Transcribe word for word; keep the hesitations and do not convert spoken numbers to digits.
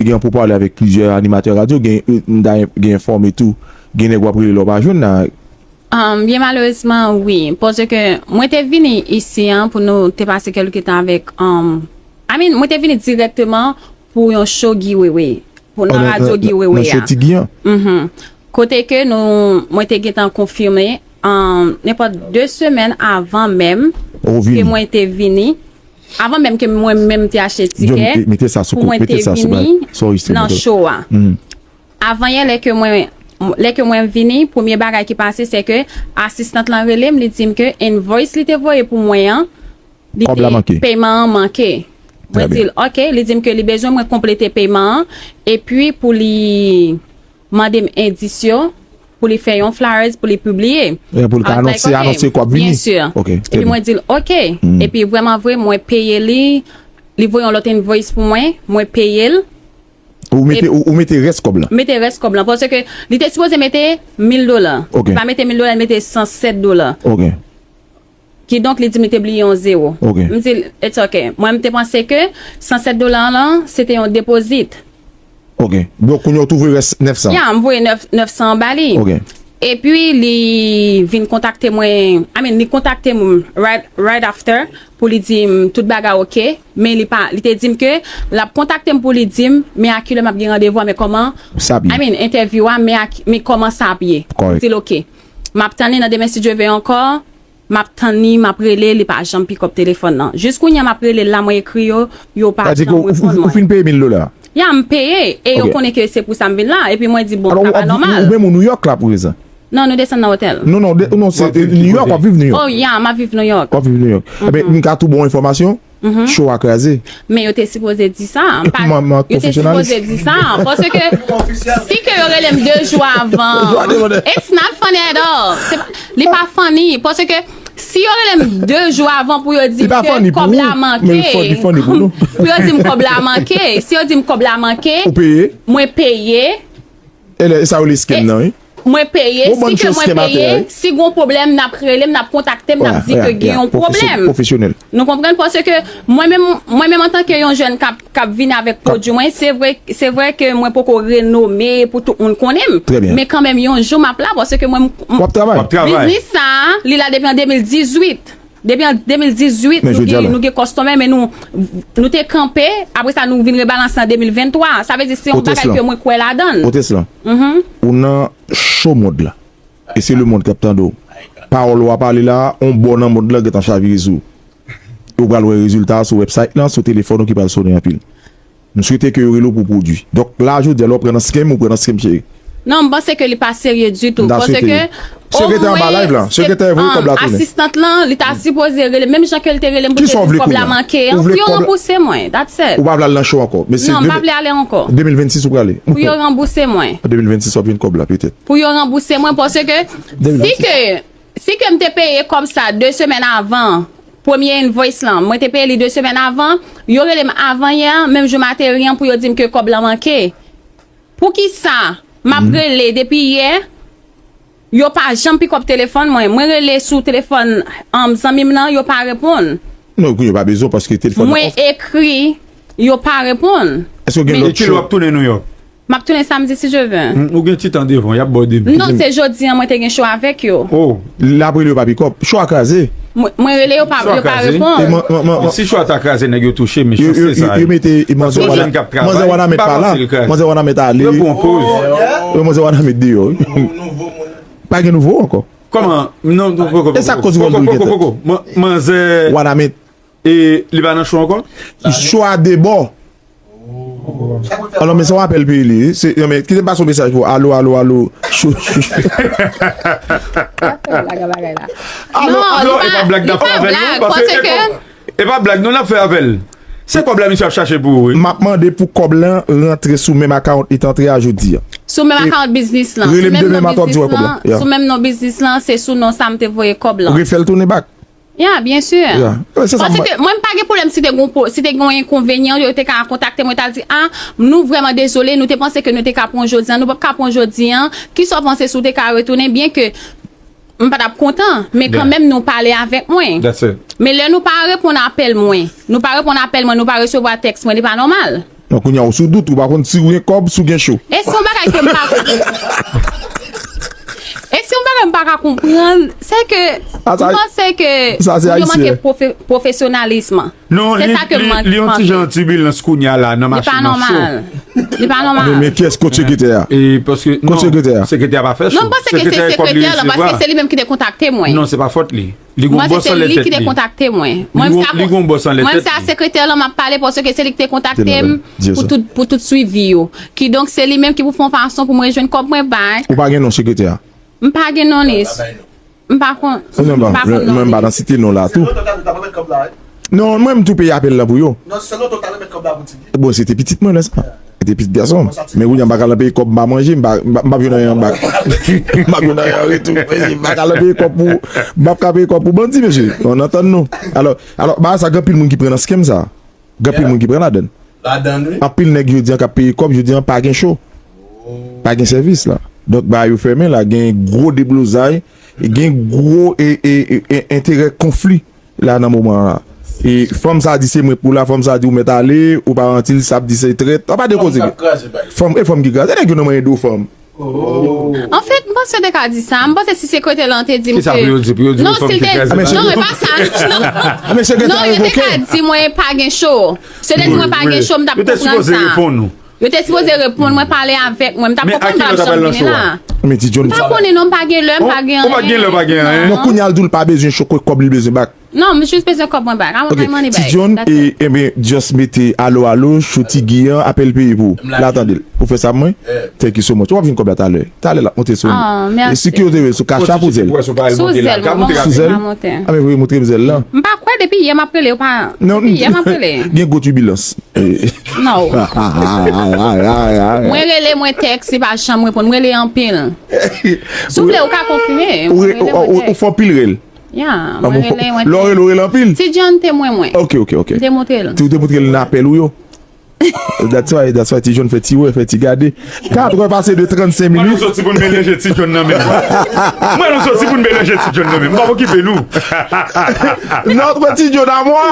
gen pou pale avèk plizyè animatè radyo, gen, gen enfòme tou, gen nèg w ap rele lè w pa jwenn la. Um, byen malerezman, wi. Paske mwen te vini isi an pou nou te pase kèlke tan avèk, um, I mean, mwen te vini dirèkteman pou yon show Guy Wewe. Pou nan radyo Guy Wewe a. Nan show Ti Guy an? Mhm. Kote ke nou, mwen te gentan konfime, um, nenpòt de semèn avan menm ke mwen te vini, avan menm ke mwen menm te achte tikè, pou mwen te vini nan show a. Avan yè, lè ke mwen, lè ke mwen vini, premye bagay ki pase, se ke asistant lan rele m, li di m ke invoice li te voye pou mwen an, li te, pèman an manke. Mwen di l, ok, li di m ke li bezwen mwen konplete pèman an, epi pou li mande m endis yo, pou li fè yon flyers, pou li pibliye. Pou l ka anonse, anonse ke w ap vini. Byen si. Epi mwen di l, ok. Epi vrèman vre, mwen peye li, li voye yon lòt invoice pou mwen, mwen peye l. Ou mete, ou, ou mete rès kòb la. Mete rès kòb la. Paske li te sipoze mete mil dola. Li pa mete mil dola, li mete san sèt dola. Kidonk, li di m li te bliye yon zewo. M di l, it's ok. Mwen, m te panse ke san sèt dola an lan, se te yon depozit. Ok. Donk, kounye a ou tou voye rès nèf san. Ya, m voye nèf, nèf san an ba li. Ok. Epi, li vin kontakte mwen, I mean, li kontakte m right, right after. Pou li di m tout bagay ok, men li pa, li te di m ke l ap kontakte m pou li di m, men a kilè m ap gen randevou a, men kòman, I mean, entèvyou a, men a, men kòman sa ap ye. M di l ok. M ap tann li nan demen si Dye ve ankò, m ap tann li, m ap rele, li pa janm pikòp telefòn nan. Jis kounye a m ap rele l la, mwen ekri yo, yo pa janm reponn mwen. Ou fin peye mil dola? Ya, m peye, e yo konnen ke se pou sa m vin la, epi mwen di bon, sa pa nòmal. Ou menm ou Nouyòk la pou rezan? Non, nou desann nan otèl. Non, non, non, se Nouyòk, w ap viv Nouyòk. Oh, ya, m ap viv Nouyòk. W ap viv Nouyòk. Ebyen, m ka tou ba w enfòmasyon, show a kraze. Men yo te sipoze di sa. Yo te sipoze di sa. Paske si ke yo rele m de jou avan, it's not funny at all. Se pa, li pa funny. Paske si yo rele m de jou avan pou yo di m ke kòb la manke, pou yo di m kòb la manke, si yo di m kòb la manke, mwen peye. E sa yo rele scam nan, wi. Mwen peye, si ke mwen peye, si gon pwoblèm, n ap rele m, n ap kontakte m, n ap di ke gen yon pwoblèm. Nou konprann? Paske mwen menm, mwen menm antanke yon jèn k ap, k ap vini avèk pwodui mwen, se vre, se vre ke mwen poko renome pou tout moun konnen m. Men kanmenm, yon jou m ap la, paske mwen, biznis sa a, li la depi an de mil dizuit. Depi an de mil dizuit, nou gen, nou gen kòstòmè, men nou, nou te kanpe, apre sa, nou vin rebalanse an de mil venntwa. Sa vle di, se yon bagay ke mwen kwè ladan l. Ou nan cho mond la. E se lemonn k ap tande w. Pawòl w a pale la a, yon bò nan mond lan gentan chavire sou ou. E w pral wè rezilta a sou website lan, sou telefòn ou ki pral sonnen anpil. M swete ke yo rele w pou pwodui. Donk la, jodi a, lè w pran nan scam, ou pran nan scam, cheri. Non, m panse ke li pa serye ditou. Paske sekretè anba live la, sekretè voye kòb la tounen. Asistant lan, li ta sipoze rele, menm jan ke l te rele m pou te di kòb la manke an, pou yo ranbouse mwen. That's it. Ou pa vle al nan show ankò. Non, m pa vle ale ankò. De mil vennsis ou prale. Pou yo ranbouse mwen. An de mil vennsis w ap jwenn kòb la, petèt. Pou yo ranbouse mwen, paske si ke, si ke m te peye kòb sa de semèn avan, premye invoice lan, mwen te peye li de semèn avan, yo rele m avan yè, menm jou m ateri an pou yo di m ke kòb lan manke. Poukisa m ap rele depi yè, yo pa janm pikòp telefòn mwen? Mwen rele sou telefòn, um, zanmi m nan, yo pa reponn. Non, yo pa bezwen paske telefòn nan off. Mwen ekri, yo pa reponn. Èske w gen lòt cho? E kilè w ap tounen Nouyòk? M ap tounen samdi si Dye ve. Ou gen ti tan devan w, y ap ba w de mil. Non, se jodi an mwen te gen cho avèk yo. Oh. L ap rele yo pa pikòp. Cho a kraze. Mwen rele yo pa, yo pa reponn. Si cho a ta kraze, nèg yo touche, men chans se sa. Yo mete manzè Wanament pa la. Manzè Wanament ale. Yo pran poz. Yo manzè Wanament deyò. Pa gen nouvo ankò. Kòman? Non, non, poko, poko. E sa k koz Wòl Dou gentan. Manzè Wanament. E li pa nan cho ankò? Cho a debò. Alò, men se yon apèl peye li, wi. Se, non, men, kite m pase yon mesaj pou ou. Alo, alo, alo. Cho, cho, cho. Alo, alo, e pa blag n ap fè avè l, non, paske e kòb, e pa blag, non, n ap fè avè l. Se kòb la misye ap chache pou ou, wi. M ap mande pou kòb lan rantre sou menm account li t antre a jodi a. Sou menm account biznis lan. Rele m demen maten w ap di w wè kòb la. Sou menm non biznis lan, se sou non sa m te voye kòb lan. Refè l tounen back. Ya, byen si. Paske mwen, m pa gen pwoblèm si te gen, si te gen yon enkonvenyan, yo te ka kontakte mwen, ta di, a, nou vrèman dezole, nou te panse ke nou te ka pran jodi an, nou p ap ka pran jodi an. Kisa w panse si w te ka retounen, byen ke m pa t ap kontan, men kanmenm nou pale avèk mwen. Men lè nou pa reponn apèl mwen, nou pa reponn apèl mwen, nou pa resevwa tèks mwen, li pa nòmal. Bon, kounye a, ou sou dout, ou pa konn si w gen kòb, si w gen cho. E se yon bagay ke m pa konprann. E se yon bagay m pa ka konprann, se ke m panse ke moun yo manke pwofesyonalis. Non, li, li, li yon ti jan tibilans kounye a la nan machin nan cho. Li pa nòmal. Li pa nòmal. Men, men kiyès kot sekretè a? E paske, non, sekretè a pa fè cho. Non, m panse ke se sekretè lan, paske se li menm ki te kontakte mwen. Non, se pa fòt li. Li gon bòs anlè tèt li. Li gon bòs anlè tèt li. Mwen, se a sekretè lan m ap pale, paske se li ki te kontakte m pou tout, pou tout swivi yo. Kidonk, se li menm ki pou fè yon fason pou mwen jwenn kòb mwen bay. Ou pa gen non sekretè a? M pa gen non li. M pa konn. Mwen, m pa konn non li. Mwen, m pa nan site non la tou. Non, mwen, m tou peye apèl lan pou yo. Bon, se te pitit mwen lè sa. Se te pitit gason m. Men kounye a, m pa ka al peye kòb, m pa manje, m pa, m pa, m p ap jwenn anyen anba. M p ap jwenn anyen an retou. Mesye, m pa ka al peye kòb pou, m p ap ka peye kòb pou bandi, mesye. Nou antann nou. Alò, alò, bagay sa, gen anpil moun ki pran nan skèm sa. Gen anpil moun ki pran ladan l. Ladan l, wi. Anpil nèg jodi an k ap peye kòb, jodi an pa gen cho. Pa gen sèvis la. Donk, bagay yo fèmen la, gen gwo deblozay, gen gwo e, e, e, e, enterè konfli la nan moman an la. E fanm sa di se mwen pou la, fanm sa di ou mèt ale, ou pa ranti l, sa ap di se trèt. An pa de koze. Fanm, e fanm ki kraze, nèg yo nan manyen do fanm. Anfèt, m panse yo te ka di sa. M panse si sekretè lan te di m ke. Kisa pou yo di? Pou yo di non, fanm ki kraze. Non, e pa sa. Non, non, yo te ka di mwen pa gen cho. Si yo te di mwen pa gen cho, m t ap konprann sa. Yo te sipoze reponn mwen, pale avèk mwen. M t ap konprann, m t ap janm vini la. Men Ti John. M pa konnen non, m pa gen lè, m pa gen anyen. Ou pa gen lè, ou pa gen anyen. Bon, kounye a l di w l pa bezwen cho, kòb li bezwen back. Non, m jis bezwen kòb mwen back. I want my money back. Ti John, e, ebyen, just mete alo, alo, cho Ti Guy an, apèl peye pou ou. La, tande l. Ou fè sa pou mwen? Thank you so much. W ap jwenn kòb la talè. Talè l ap monte sou nou. E si ki yo te sou Cash App ou Zelle? Sou Zelle, mwen, mwen, mwen, mwen. A, men voye montre m Zelle lan. M pa kwè depi yè m ap rele, ou pa. Non, depi yè m ap rele. Gen gwo tibilans. No. Mwen rele, mwen tèks, li pa janm reponn. Mwen rele anpil. Souple, ou ka konfime. Mwen rele, mwen tèks. Ou fè anpil rele. Ya, mwen rele, mwen tèks. Lè w rele, w rele anpil. Ti John te mwen, mwen. Ok, ok, ok. M te montre l. Ou te montre l nan apèl ou yo. That's why, that's why Ti John fè ti wè, fè ti gade. Kat è pase de trannsenk minit. Mwen soti pou n melanje Ti John nan menm. Mwen nou soti pou n melanje Ti John nan menm. M p ap okipe nou. Notre Ti John à moi.